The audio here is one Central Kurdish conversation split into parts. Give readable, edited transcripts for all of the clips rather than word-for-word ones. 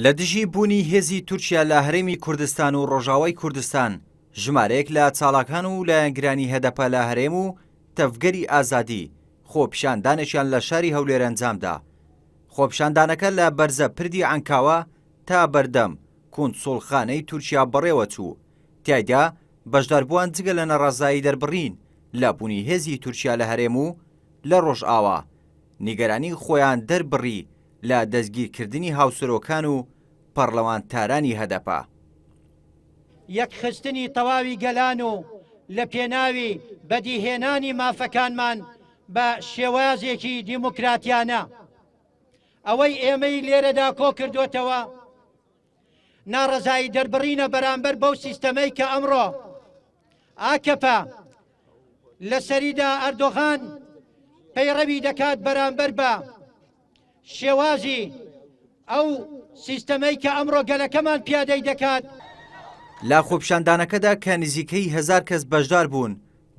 لە دژی بوونی هێزی تورکیا لە هەرێمی کوردستان و ڕۆژاوای کوردستان، ژمارەیەک لە چالاکان و لایەنگرانی هەدەپە لە هەرێم و تەڤگەری ئازادی خۆپیشاندانێکیان لە شاری هەولێر ئەنجامدا. خۆپیشاندانەکە لە بەرزە پردی عەنکاوە تا بەردەم کونسوڵخانەی تورکیا بەڕێوەچوو، تیایدا بەشداربووان جگە لە ناڕەزایی دەربڕین لە بوونی هێزی تورکیا لە هەرێم و لە ڕۆژئاوا، نیگەرانی خۆیان دەربڕی لە دەستگیرکردنی هاوسەرۆکان و پەڕلەمانتارانی هەدەپە. یەکخستنی تەواوی گەلان و لە پێناوی بەدیهێنانی مافەکانمان بە شێوازێکی دیموکراتیانە. ئەوەی ئێمەی لێرەدا کۆکردۆتەوە ناڕەزایی دەربڕینە بەرامبەر بەو سیستەمەی کە ئەمڕۆ ئاکەپە لە سەریدا ئەردۆغان پەیڕەوی دەکات بەرامبەر بە شێوازی ئەو سیستەمەی کە ئەمڕۆ گەلەکەمان پیادەی دەکات. لە خۆپیشاندانەکەدا کە نزیکەی هەزار کەس بەشدار بوون،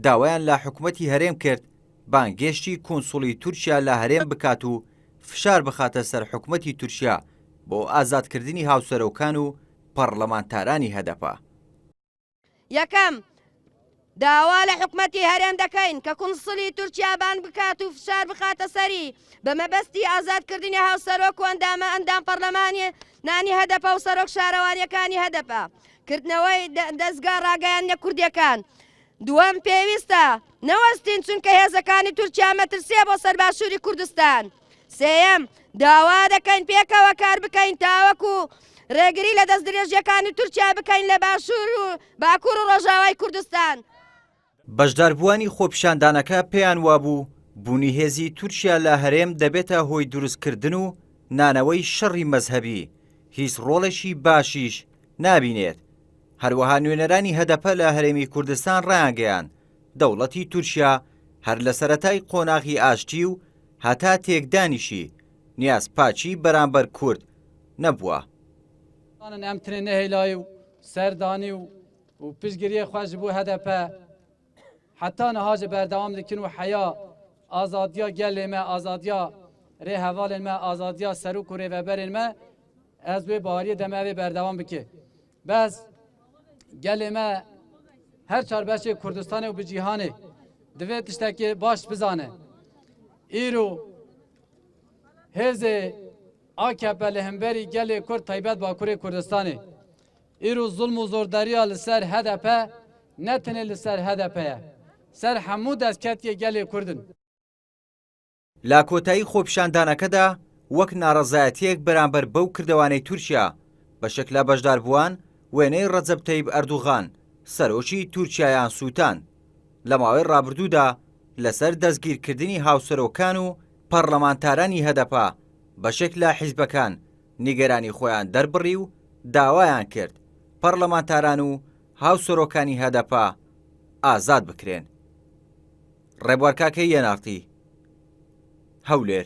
داوایان لە حکومەتی هەرێم کرد بانگهێشتی کونسوڵی تورکیا لە هەرێم بکات و فشار بخاتە سەر حکومەتی تورکیا بۆ ئازادکردنی هاوسەرۆکان و پەڕلەمانتارانی هەدەپە. یەکەم، داوا لە حکومەتی هەرێم دەکەین کە کونسڵی تورکیا بانگ بکات و فشار بخاتە سەری بە مەبەستی ئازادکردنی هاوسەرۆک و ئەندامە ئەندام پەڕلەمانی نانی هەدەپە و سەرۆک شارەوانیەکانی هەدەپە، کردنەوەی دەزگا ڕاگەیاندنە کوردیەکان. دووەم، پێویستە نەوەستین چونکە هێزەکانی تورکیا مەترسیە بۆ سەر باشوری کوردستان. سێیەم، داوا دەکەین پێکەوە کار بکەین تاوەکو ڕێگری لە دەستدرێژیەکانی تورکیا بکەین لە باشوور و باکوور و ڕۆژاوای کوردستان. بەشداربووانی خۆپیشاندانەکە پێیان وابوو بوونی هێزی تورکیا لە هەرێم دەبێتە هۆی دروستکردن و نانەوەی شەڕی مەزهەبی، هیچ ڕۆڵێکی باشیش نابینێت. هەروەها نوێنەرانی هەدەپە لە هەرێمی کوردستان ڕایانگەیاند، دەوڵەتی تورکیا هەر لە سەرەتای قۆناغی ئاشتی و هەتا تێکدانیشی نیاز پاکی بەرامبەر کورد نەبووە. ئەم ترێ نەهێلای و سەردانی و و پشتگیریێ خوە ji bo HDP heta niha ji berdewam dikin û heya azadiya gelê me, azadiya rê hevalên me, azadiya serok û rêveberên me ez wê baweriyê de me ev ê berdewam bike. Bes gelê me her çarbeşê Kurdistanê û bi cîhanê divê tiştekê baş bizane. Îro hêzê AKP li hemberî gelê Kurd taybet Bakurê Kurdistanê. Îro zulm û zordariya li ser HDP ne tenê li ser HDP ye. Ser hemû destketiyê gelê Kurd in. لە کۆتایی خۆپیشاندانەکەدا وەک ناڕەزایەتییەک بەرامبەر بەو کردەوانەی تورکیا، بەشێک لە بەشداربووان وێنەی ڕەجەب تەیب ئەردوغان، سەرۆکی تورکیایان سووتاند. لە ماوەی ڕابردوودا لەسەر دەستگیرکردنی هاوسەرۆکان و پەڕلەمانتارانی هەدەپە، بەشێک لە حیزبەکان نیگەرانی خۆیان دەربڕی و داوایان کرد پەڕلەمانتاران و هاوسەرۆکانی هەدەپە ئازاد بکرێن. ڕێبوار کاکەیی ئێن ئاڕ تی، هەولێر.